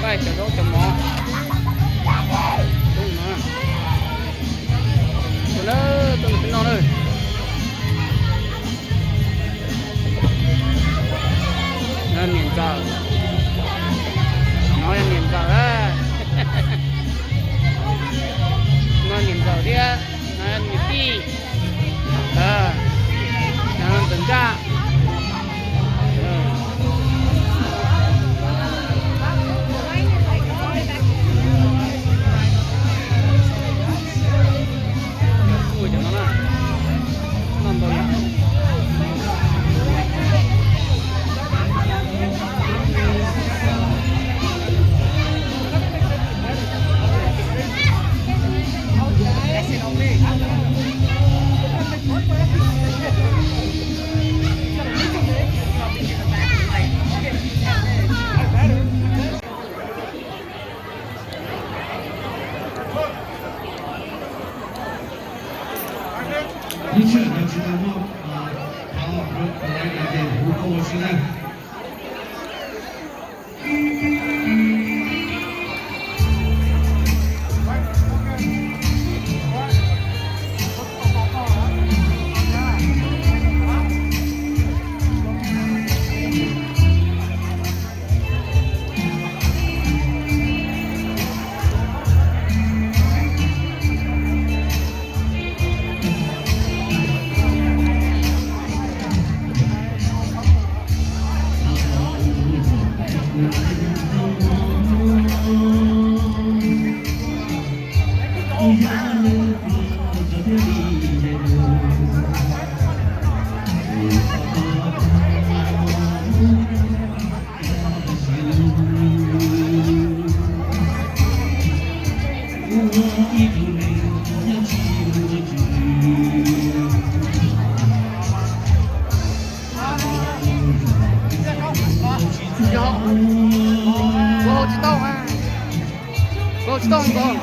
Cov zaub cov mov. Tuaj na, tuaj peb noj na. No niam ntxawm, no yog niam ntxawm, no niam ntxawm thiab, no niam tij, no ntxawm nraj. Yog, kuv hau tsis tau, kuv hau tsis tau nkaus.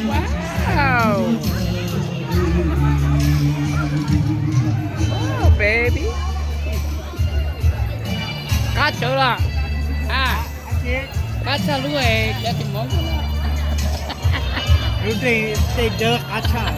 Wow. Wow, baby. Qab tshaj lub, cov tus mov lub tej dawb qab tshaj.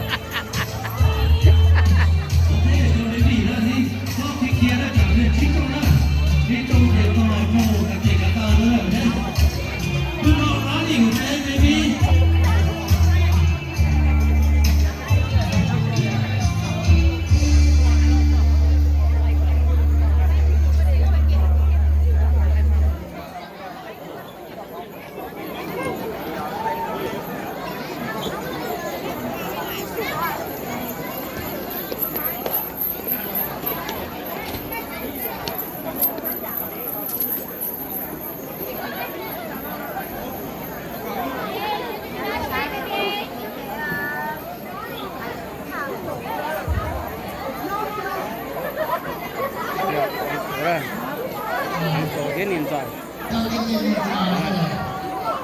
Thiab niam ntxawm.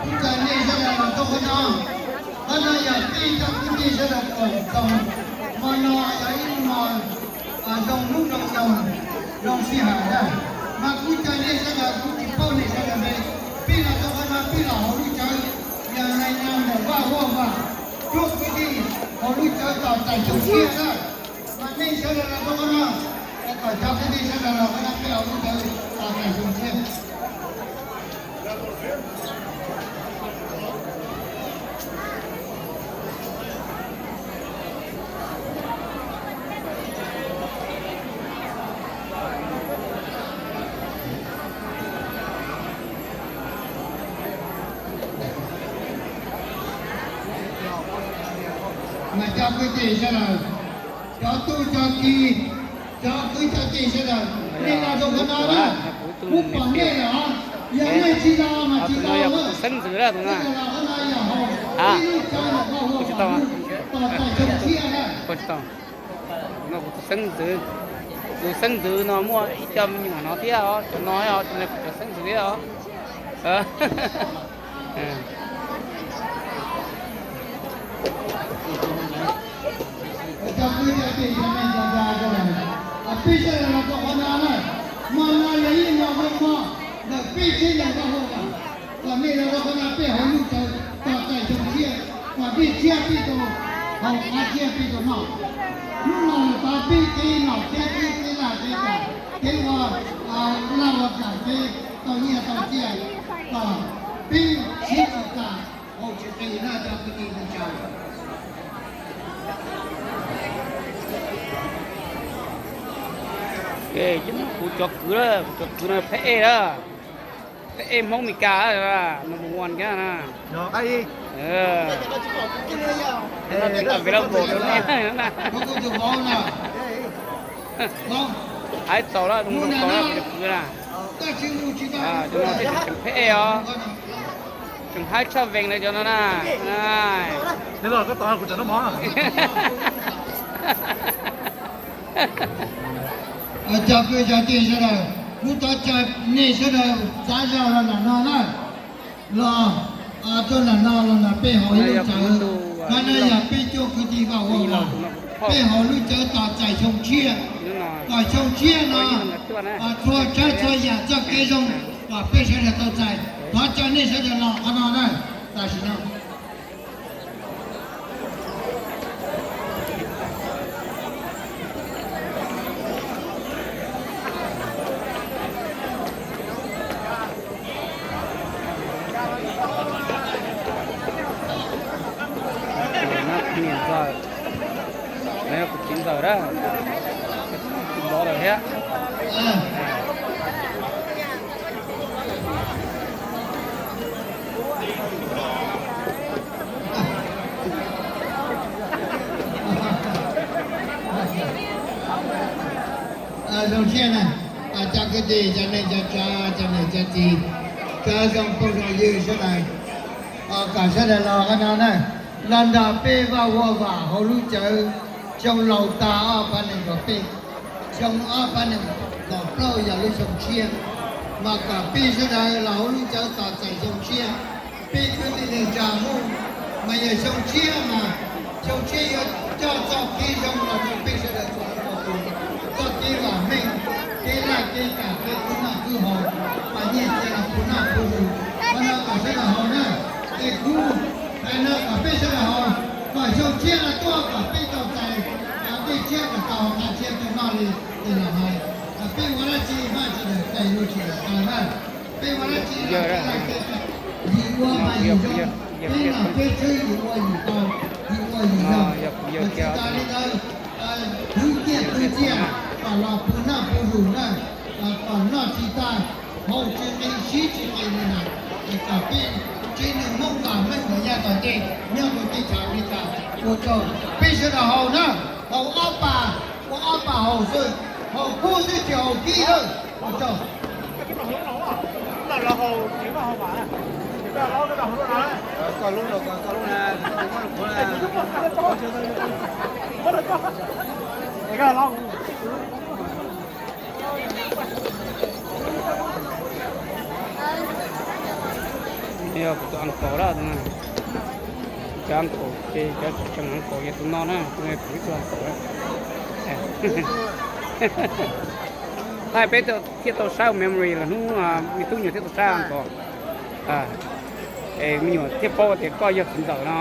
Ib tsoom nej sawv daws los tau qhov no, qhov no yog peb cov kwv tij sawv daws koom txoos, hmo no yog ib hmo zoo hnub zoo nyoog, zoo sij hawm na. Mas kuv cov nej sawv daws kuv tsis paub nej sawv daws npe, peb los tau qhov no peb los hauv lub cawv, yog hais no ntawm Vaj Huaj Vam, tub kwv tij hauv lub cawv tos txais xyoo tshiab na. Mas nej sawv daws los tau qhov no, kom cov kwv tij sawv daws los qhov no peb hauv lub cawv tos txais xyoo tshiab. Mas cov kwv tij sawv daws, cov tub cov ki, cov kwv cov tij sawv daws, nej los rau qhov no na, kuv pom nej lawm os. Yog nej tsis los mas tsis los, nej los qhov no yog haus ib lub cawv los vaj huam vaj lub tos txais xyoo tshiab na. Tus xeeb ntxwv, tus xeeb ntxwv no muaj ib co me nyuam no thiab os, cov no os, cov no kuv cov xeeb ntxwv thiab os. Peb sawv daws los tau qhov no na, hmo no yog ib hmo zoo hmo ntawm peb txhiab leej vaj huam vam, kom nej los rau qhov no peb hauv lub cawv tos txais xyoo tshiab, kom dej tshiab peb tau haus, av tshiab peb tau noj. Hnub no lawm tod peb kev nom kev tswv kev laj kev kam kev ua laj ua kam kev tau nyiaj tau txiaj, kom peb siv tsis tas haus tsis qis na cov kwv tij neej tsa. Kuv cov kwv, kuv cov kwv no pheb ej na, pheb ej Hmoob Mes Kas, number one thiab na. Vlog rau nej na. Haib txaus lawm, zoo txaus lawm kuv cov kwv na. Cov no thiaj tseem pheb ej os. Tseem haib tshaj vees li cov no na. Cov kwv cov tij sawv daws, kuv thov caw nej sawv daws txav zog los nram no na. Los rau nram no los nram peb hauv lub cawv, qhov no yog peb cuab kwv tij vaj huam vam, peb hauv lub cawv tos txais xyoo tshiab, kom xyoo tshiab no txhua tsav txhua yam txoj kev zoo kom peb sawv daws tau txais. Thov caw nej sawv daws los qhov no na, tam sim no. Niam ntxawm, kuv txiv ntxawm na, tus vauv lawm thiab. Zoo siab na, cov kwv tij, cov neej cov tsav, cov niam cov txiv, cov zoo phooj zoo ywg sawv daws, kom sawv daws los qhov no na, los nrog peb vaj huam vam hauv lub cawv xyoo laus tag ob phav nees nkaum peb, xyoo ob phav nees nkaum plaub yog lub xyoo tshiab, mas kom peb sawv daws los hauv lub cawv tos txais xyoo tshiab. Peb kwv tij neej tsa Hmoob mas yog xyoo tshiab mas xyoo tshiab yuav coj txoj kev zoo los rau peb sawv daws txhua leej txhua tus, txoj kev vam meej, kev laj kev kam, kev khwv noj khwv haus, Kuv hais no kom peb sawv daws haus, kom xyoo tshiab no tuaj kom peb tau txais dej tshiab kom tau qab tshiab rau noj li tej laus hais. Peb ua dab tsi Vajtswv txawm cais lus tsis tawm taw na. Peb ua dab tsi los peb laus, yim ua mas yim zoo, peb nom peb tswv yim ua yim tau, yim ua yim zoo. Tsis tas li ntawd, kwv ciaj kwv ciaj kom los pw noj pw haus na, kom noj tsis tag, haus tsis qis sib tsis qis li na, es kom peb tsev neeg Hmoob vam meej mus yav tom ntej nyob rau teb chaws Amelikas. Ua tsaug, peb sawv daws haus na, haus ob pas, ua ob pas haus xwb, haus kub xwb tsis haus kib lawm. Ua tsaug. Yog kuv tus uncle lawm, cov uncle ces cov tseem uncle yog tus no na, kuv ib tug uncle. Thaij peb thiaj tau saib memory los hnub me tub nyuam thiaj tau saib uncle. Es me nyuam thiaj paub tias koj yog txiv ntxawm no.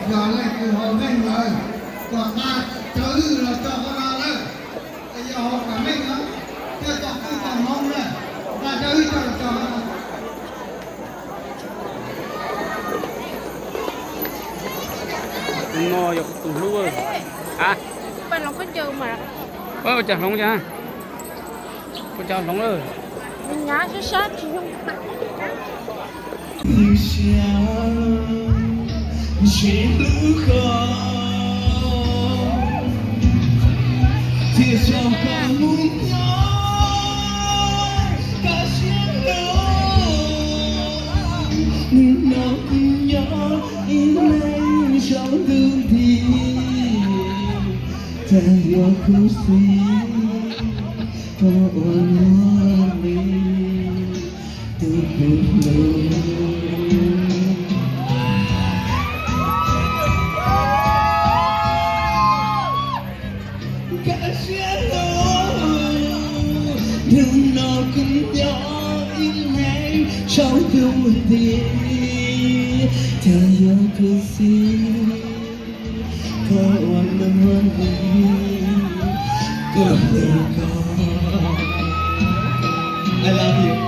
Yog leej twg haus meej lawm, kom nqa raws wb los tso qhov no lawm. Yog haus kom meej no, thiaj tau kuj tau hmoov na, nqa raws wb coj los tso. Tus no yog kuv tus hlub. A, ua cas hloov cas, ua cas hloov lawm. Thiaj tso koj mus nyob kaj siab lug. Hnub no kuv nyob ib leeg saum ntuj nti, cas yuav khuv xim koj ua luaj li tus kuv hlub. Kaj siab lug, hnub no kuv nyob ib leeg saum ntuj nti, cas yuav khuv xim koj ua luaj li tus kuv hlub. I love you.